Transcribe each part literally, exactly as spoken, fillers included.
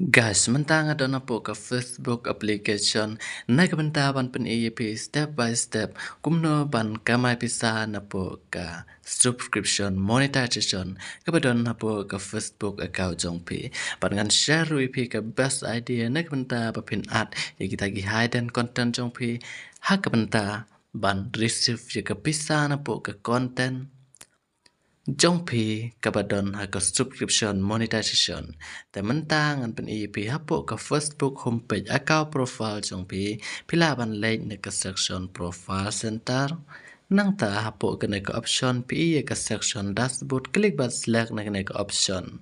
Guys, mynta nga don hapoh ka Facebook application na ka bynta ban pyni ïa phi step by step kumno ban kamai pisa napoh ka subscription monetization kaba don hapoh ka Facebook account jong phi. Bad ngan share ruh ïa phi ka best idea na ka bynta ba phin add ïa kita ki hidden content jong phi ha ka bynta ban receive ïa ka pisa napoh ka content jong phi kaba don ha ka subscription monetization. Te mynta ngan pyni ïa phi hapoh ka Facebook homepage account profile jong phi, phi lah ban leit na ka section profile center. Nangta hapoh kane ka option phi ïohi ïa ka section dashboard, click bad select na kane ka option.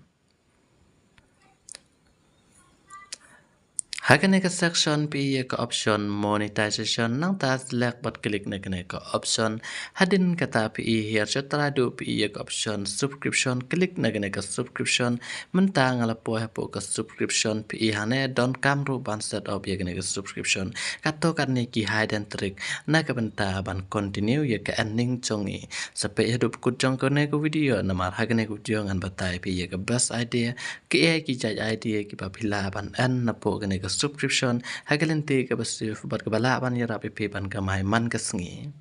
Ha kane ka section phi ïohi ïa ka option monetization, nangta select bad click na kane ka option. Hadien kata phi ïohi hiar sha trai duh phi ïohi ïa ka option subscription, click na kane ka subscription. Mynta nga la poi hapoh ka subscription, phi ïohi hangne donkam ruh ban set up ïa kane ka subscription. Kato katne ki hidden trick na ka bynta ban continue ïa ka earning jong ngi. Sa peit haduh ba kut jong kane ka video, namar ha kane ka video ngan batai phi ïa ka best idea, ki ei ki jait idea kiba phi lah ban earn napoh kane ka subscription ha ka lynti kaba safe bad kaba lah ban ïarap ïa phi ban kamai man ka sngi.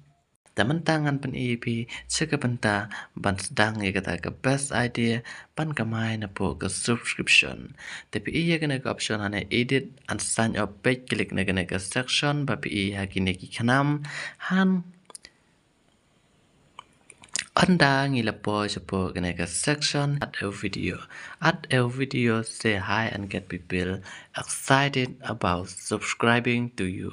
Te mynta ngan pyni ïa phi sha ka bynta ban sdang ïa kata ka best idea ban kamai napoh ka subscription. Te phi ïohi ïa kane ka option hangne edit and sign up page, click na kane ka section ba phi ïohi ha kine ki khnam. Han Ynda ngi la poi shapoh kane ka section, add a video. Add a video, say hi and get people excited about subscribing to you.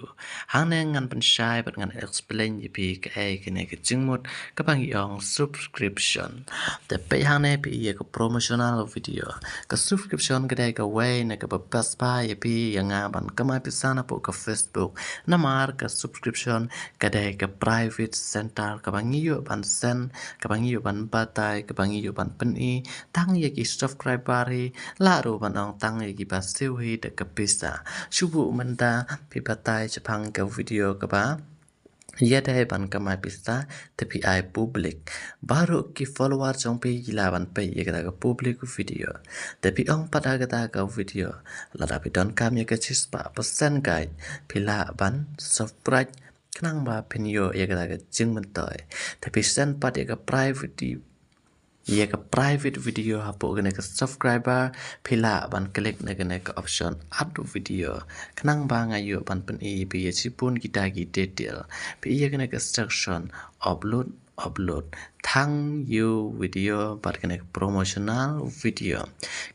Hangne ngan pynshai bad ngan explain ïa phi kaei kane ka jingmut kaba ngi ong subscription. Te peit hangne phi ïohi ïa ka promotional video. Ka subscription ka dei kawei na kaba best bha ïa phi ïa nga ban kamai pisa napoh ka Facebook. Namar ka subscription ka dei ka private center kaba ngi ïoh ban send, kaba ngi ïoh ban batai, kaba ngi ïoh ban pyni tang ïa ki subscriber hi, lah ruh ban ong tang ïa kiba siew hi da ka pisa. Shu buh mynta phi batai shaphang ka video kaba ïadei ban kamai pisa, te phi ai public. Baroh ki follower jong phi ki lah ban peit ïa kata ka public video. Te phi ong pat ha kata ka video, lada phi donkam ïa ka shispah percent guide, phi lah ban subscribe khnang ba phin ïoh ïa kata ka jingmyntoi. Te phi send pat ïa ka private, ïa ka private video hapoh kane ka subscriber, phi lah ban click na kane ka option add video. Khnang ba nga ïoh ban pyni ïa phi ïa shibun kita ki detail. Phi ïohi ïa kane ka section upload, upload. Thank you video bad kane ka promotional video.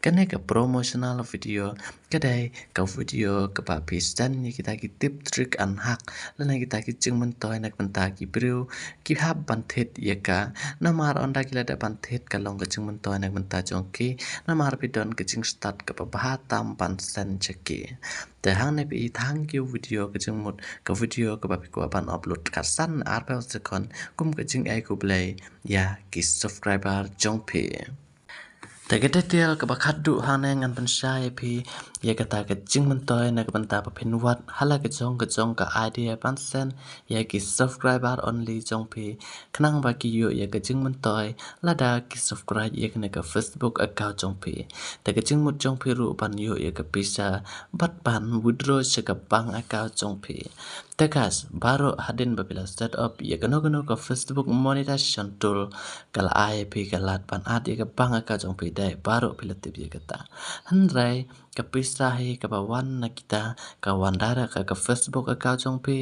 Kane ka promotional video ka dei ka video kaba phi send ïa kita ki tip trick and hack lane kita ki jingmyntoi na ka bynta ki briew ki hap ban thied ïa ka. Namar ynda ki la dep ban thied ka long ka jingmyntoi na ka bynta jong ki. Namar phi don ka jingstad kaba bha tam ban send sha ki. Te hangne phi ïohi thank you video ka jingmut, ka video kaba phi kwah ban upload ka san arphew second kum ka jingkhublei ïa ki subscriber jong phi. Te ka detail kaba khadduh hangne ngan pynshai ïa phi ïa kata ka jingmyntoi na ka bynta ba phin wad ha la ka jong ka jong ka idea ban send ïa ki subscriber only jong phi, khnang ba ki ïoh ïa ka jingmyntoi lada ki subscribe ïa kane ka Facebook account jong phi. Te ka jingmut jong phi ruh ban ïoh ïa ka pisa bad ban withdraw sha ka bank account jong phi. Te guys, baroh hadien ba phi la set up ïa kano kano ka Facebook monetization tool, ka la ai ïa phi ka lad ban add ïa ka bank account jong phi, dei baroh phi la tip ïa kata. Hynrei ka pisa hi kaba wan na kita ka wan direct ha ka Facebook account jong phi,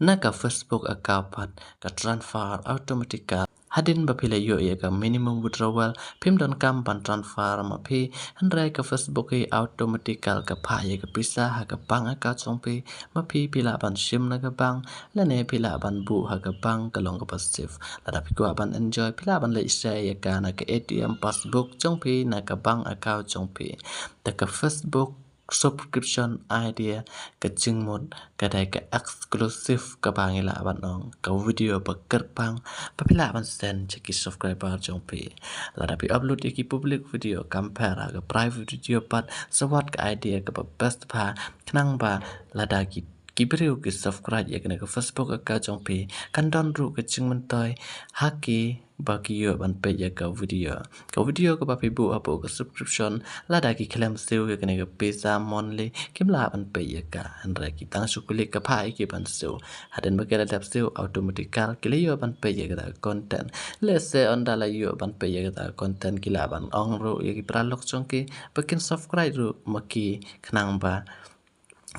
na ka Facebook account pat ka transfer automatical. Hadien ba phi la ïoh ïa ka minimum withdrawal, phim donkam ban transfer ma phi, hynrei ka Facebook hi automatical ka phah ïa ka pisa ha ka bank account jong phi. Ma phi phi lah ban shim na ka bank lane phi lah ban buh ha ka bank, ka long kaba safe. Lada phi kwah ban enjoy phi lah ban leit share ïa ka na ka A T M passbook jong phi na ka bank account jong phi. Te ka Facebook subscription idea, ka jingmut ka dei ka exclusive kaba ngi lah ban ong ka video ba kyrpang ba phi lah ban send sha ki subscriber jong phi. Lada phi upload ïa ki public video compare ha ka private video pat, sa wad ka idea kaba best bha, khnang ba lada ki, ki briew ki subscribe ïa kane ka Facebook account jong phi, kan don ruh ka jingmyntoi ha ki ba ki ïoh ban peit ïa ka video. Ka video kaba phi buh hapoh ka subscription, lada ki khlem siew ïa kane ka pisa monthly, kim lah ban peit ïa ka. Hynrei ki tang shu click ka phah ïa ki ban siew. Hadien ba ki la dep siew, automatically ki la ïoh ban peit ïa kata ka content. Lehse ynda la ïoh ban peit ïa kata ka content, ki lah ban ong ruh ïa ki paralok jong ki ba kin subscribe ruh ma ki, khnang ba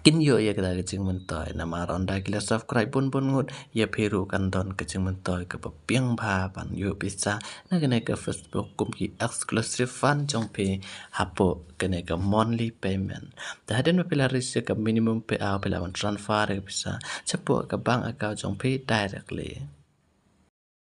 kin ïoh ïa kata ka jingmyntoi. Namar ynda ki la subscribe bun bun ngut, ïa phi ruh kan don ka jingmyntoi kaba biang bha ban ïoh pisa na kane ka Facebook kum ki exclusive fan jong phi hapoh kane ka monthly payment. Te hadien ba phi la reach ïa ka minimum payout, phi lah ban transfer ïa ka pisa shapoh ka bank account jong phi directly.